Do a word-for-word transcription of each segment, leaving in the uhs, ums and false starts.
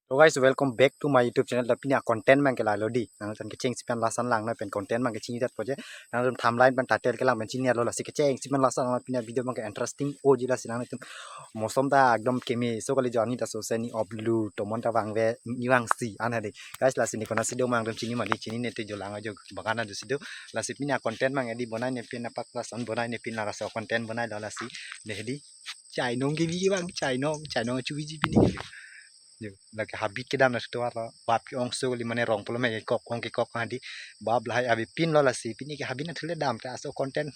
So guys, welcome back to my YouTube channel. Ta pini a-content abang ke lahelo di. Nangtum kechengsi pen lason langnon pen content abang ke chinidet po je. Nangtum thumbnail pen title kelang pen chini arlo, lasi kechengsi pen lason langnon, pini a-video abang ke interesting doji, lasi nangtum mosom ta ekdom keme so kali, jo arni ta sose ni oblu tomon ta vangve ni vangsi an hadi. Guys, lasi ne konatsi do ma nangtum chini ma di, chinine te jo lang ajo bagan ajo si do. Lasi pini a-content abang ke di bonai ne pin apak lason bonai ne pin, la laso content bonailo, lasi ne di. Chainong kebi abang, chainong, chainong chubiji pini ke. Jo, lake habit kedam na sto arlo, bap ke-ong so kali, mane rong pulo me kekok, ong kekok hadi, bap lahai abi pinlo, lasi pini ke habit na thule dam ta, laso content,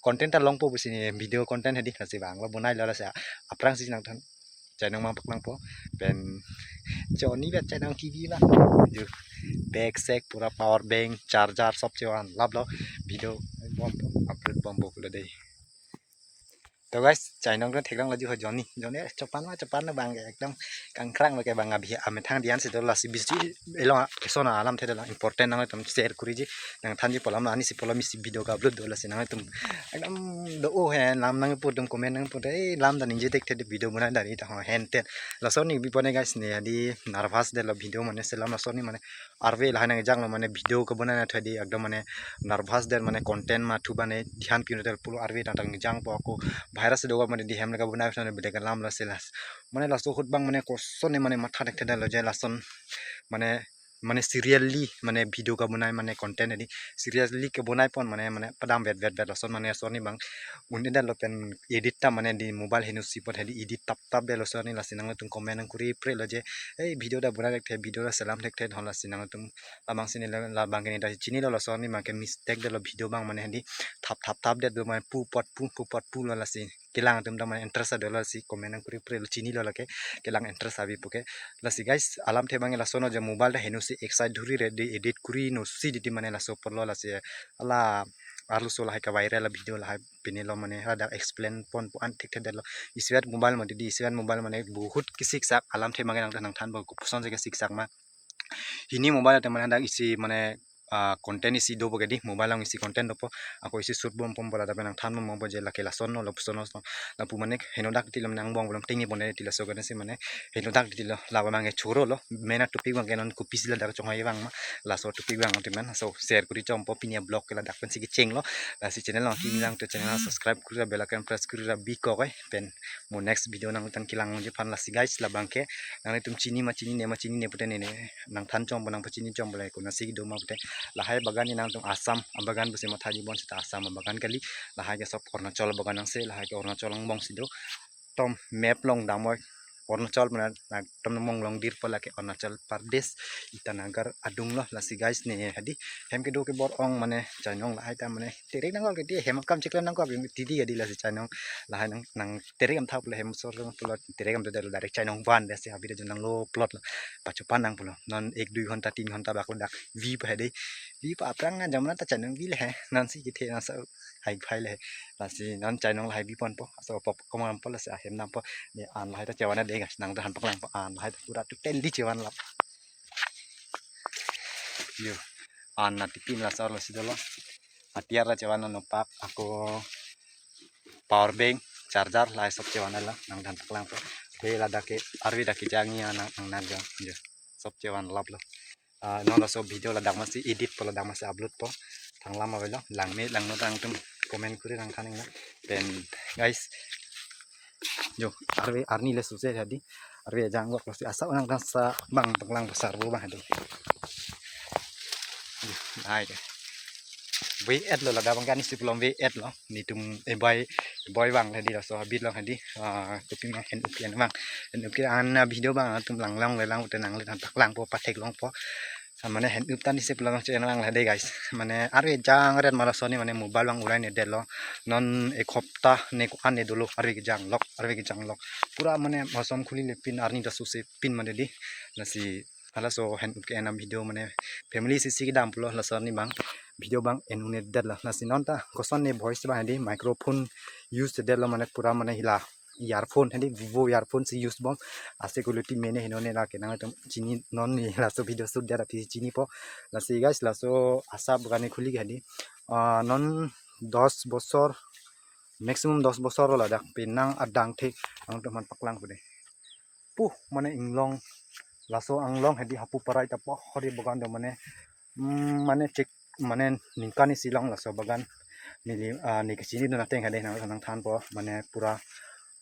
content ta longpo pusi ne video content hadi, lasi abang lo bonailo, lasi aphrangsi nangthan chainong abang paklangpo, pen choni bet chainong kebi abang. Jo, bag sek pura, power bank, charger sob chevan laplo, video bompo, upload bompo pulo dei. To guys, chainong ron theklong laju ho joni. Joni chopan ma chopan na abang ke ekdom kangkrang lo ke abang, abi amethang dian si do, lasi bisi elo keso na alamthe do la important, nangtum share kuriji, nangthanji pu alam, ani si pu alam isi video ka-upload do, lasi nangtum ekdom do-o he lam nang pu dum comment nang pu de, eh, lam dan inje tek the de video bonai dari ta ho henten. Lason ne bi pone guys, ne adi nervous detlo video mane selam, lason ne mane arve lahai nangjanglo, mane video kebonai na thadi ekdom mane nervous det, mane content ma thu bane dhyan pino tel pulo, arve tang tang jangpo, ako virus do mane di hem le kebonai na bede kelam, lasi las mane laso ahut abang mane kosonne mane matha thekthedetlo je lason mane, mane seriously mane video kebonai mane content adi seriously kebonai pon mane, mane padam vet vet vet lason mane lason ne abang un-edetlo pen edit ta mane di mobile heno si pot hadi edit tap tap detlo, lason ne lasi nangtum comment nang kuri prelo je, eh, video ta bonai thekthe, video ta selam thekthe hon, lasi nangtum labang si ne la, labang ke ne ta chinilo, lason ne abang ke mistake detlo, video abang mane hadi thap thap thap det do mane pu pot pu pu pot pulo, lasi kelang atum ta mane interest adolo, lasi comment nang kuri prelo, chinilo lake kelang interest abi pu ke. Lasi guys, alamthe abang ke lason no je, mobile ta heno si excite dhuri re di edit kuri no si di di mane laso porlo, lasi hala arloso lahai ka-viral a-video lahai pinilo mane hadak explain ponpo an thekthedetlo. Isivet mobile mane di, isivet mobile mane bohut kesiksak, alamthe abang ke nang nangthanpo kopuson si kesiksak ma. Hini mobile te mane hadak isi mane, ah, content isi dopo ke di, mobile along isi content dopo, ako isi shoot bom pom bola, tapi nangthan bom bompo je lake lason no, lapuson no, lapu mane henodak tilo mane angbong bolom tingni pone ti, laso kena si mane henodak tilo, laba abang ke chorolo, mena topic abang ke non kopisi ladak chonghoi abang ma, laso topic abang teman, so share kuri chompo, pini a-vlog ke ladak pensi kechenglo, lasi channel along kimi lang to channel subscribe kuri ra, bell icon press kuri ra bikok oi, pen mo next video nangtum kelang ji aphan, lasi guys, labang ke nangtum chini ma chinine ma chinine pute ne ne nangthan chompo, nangpachini chompo, lake konatsi do ma pute, lahai bagan ne nangtum Assam abagan pusi mathaji bon seta Assam abagan kali, lahai ke sob Arunachal abagan nang se, lahai ke Arunachal angbong si do, tom map along damoi Arunachal mane na tom mong long dir po, lake Arunachal Pradesh Itanagar adunglo, lasi guys ne hadi hem kedo ke bor-ong mane chainong lahai ta mane terek nangkok ke di, hem akam cheklem nangkok ke tidi hadi, lasi chainong lahai nang nang terek am thap le hem sor sor pulo, terek am to direct chainong van de si abi de nanglo plot lo, pachopan nang pulo, non ek dui ghonta tin ghonta bak ladak vi pa hadi, vi pa aphrang na jamna ta chainong vi le he, non si kethe na sa hai phai le he, lasi non chainong lahai bi ponpo, aso pop komam po, lasi ahem dampo, ne an lahai ta chevan de guys, nangthan paklangpo, an lahai ta pura total di chevan lap. Jo, an na tipin laso arlo si dolo. Atiar ta chevan non pak, ako power bank, charger lahai sob chevan lo, nangthan paklangpo. He ladak ke arve dak kejang ya nang nang nang jo, jo. Sob chevan laplo. Ah, non laso video ladak masi edit po, ladak masi upload po. Thang lam avelo, langme langno nangtum comment kuri nangthan ingna. Then guys, jo, arve arni le suse hadi. Arve jang wak lasi asa unang dansa bang tenglang pasar bu bang hadi. Hai ke. Ve-et lo ladak abang ke, ani si pulo ve-et lo. Netum eboi, eboi abang hadi laso habit lo hadi. Ah, topi abang hen up ke-en abang. Hen up ke-en a-video abang nangtum langlong le lang pute nangle than paklangpo, patheklongpo. Sa mane hen up ta ni si pulo abang chen lang hadi guys. Mane arve jang ret ma laso ne mane mobile abang urai ne detlo. Non ek hopta ne ko-an ne dolo arve kejang lok, arve kejang lok. Pura mane mosom khuli le pin arni ta suse pin mane di. Lasi halaso hen up ke-en a-video mane family isi si kedam pulo, laso ne abang video abang en un-edetlo. Lasi non ta koson ne voice abang hadi microphone use detlo mane pura mane hila earphone hadi Vivo earphone si use bom, ase quality mene heno ne, lake nangtum chini, non ne laso video shoot det aphi chinipo. Lasi guys, laso asa bagan ne khuli ke hadi, ah, non dos bosor, maximum dos bosor lo ladak penang adang the nangtum aphan paklang pude. Puh, mane inglong Laso anglong hedi Hapuparai ta pohori bagan do mane, mm, mane chek mane ningkan isi long laso bagan. Neli, ah, ne kachinidun ateng hedi nang, nangthanpo mane pura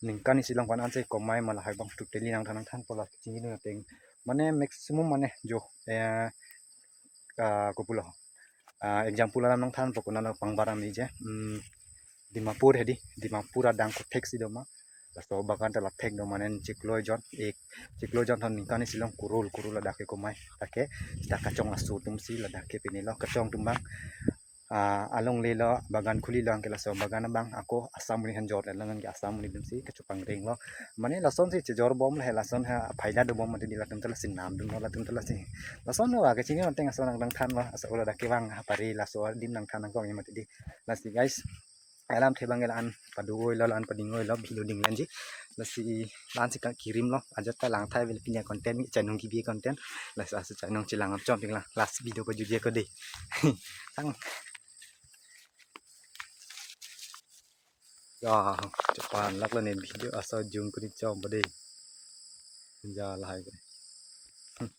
ningkan isi long pan anse komai ma lahai abang totally nangthan nangthanpo la kachinidun ateng. Mane maximum mane jo, eh, ah, kopulo. Ah, example alam nangthanpo konat pangbar ami je. Hmm, Dimapur hedi, Dimapur adang kothek si do ma. Laso bagan ta lathek do mane chiklo jon, ek chiklo jon thon ningkan isi long kurul kurul ladak ke komai. Lake ta kachong aso atum si ladak ke pini lo kachong atum abang. Ah, alongle lo bagan khuli lo anke laso bagan abang ako Assam monit aphan jor lo anke Assam monit atum si kachepangring lo. Mane lason si chejor bom le lason ha phaida do bom mate di latum ta lasi namdun lo latum ta lasi. Lason lo kachini ateng ason nangthan lo asa ula dak kevang ha pari laso adim nangthan nangkong mate di. Lasi guys, alamthe abang la-an pado-oi lo la-an pading-oi lo video ding lanji. Lasi la-an si ka kirim lo ajat ta langthai vel pini acontent chainong kibi acontent. Lasi aso chainong chelang apchom ping la last video pajutji ako dei. Sang. Ya, chepan lak lo ne video aso jung kuri chom ba dei. Ja lahai ko. Hmm.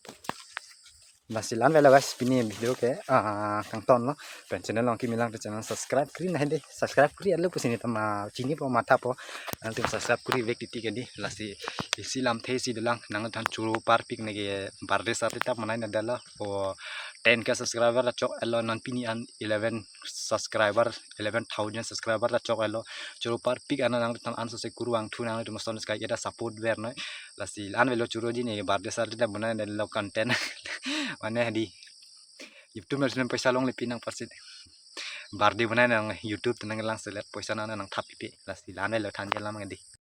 Lasi la-an avelo guys pini video ke, ah, kangton lo. Pen channel along kimi lang te channel subscribe kuri nang dei. Subscribe kuri alo pusi ne tama chinipo mathapo. Nangtum subscribe kuri vek titi ke dei. Lasi isi lamthe isi dolang nangthan choro parpik ne ke birthday sarti ta manai na dala. O ten K subscriber ta chok-et lo non pini an eleven subscriber, eleven thousand subscriber ta chok-et lo. Choro parpik ana nangtum anso se kurvangthu nangtum ason sky eta support ver noi. Lasi la-an avelo choroji ne birthday sarti ta bonai ne lo content. Mane hedi YouTube na sinem paisa longle pi nang parsit. Birthday bonai nang YouTube ta nanglang selet paisa nang nangthap pipe. Lasi la-an avelo thanji alam hedi.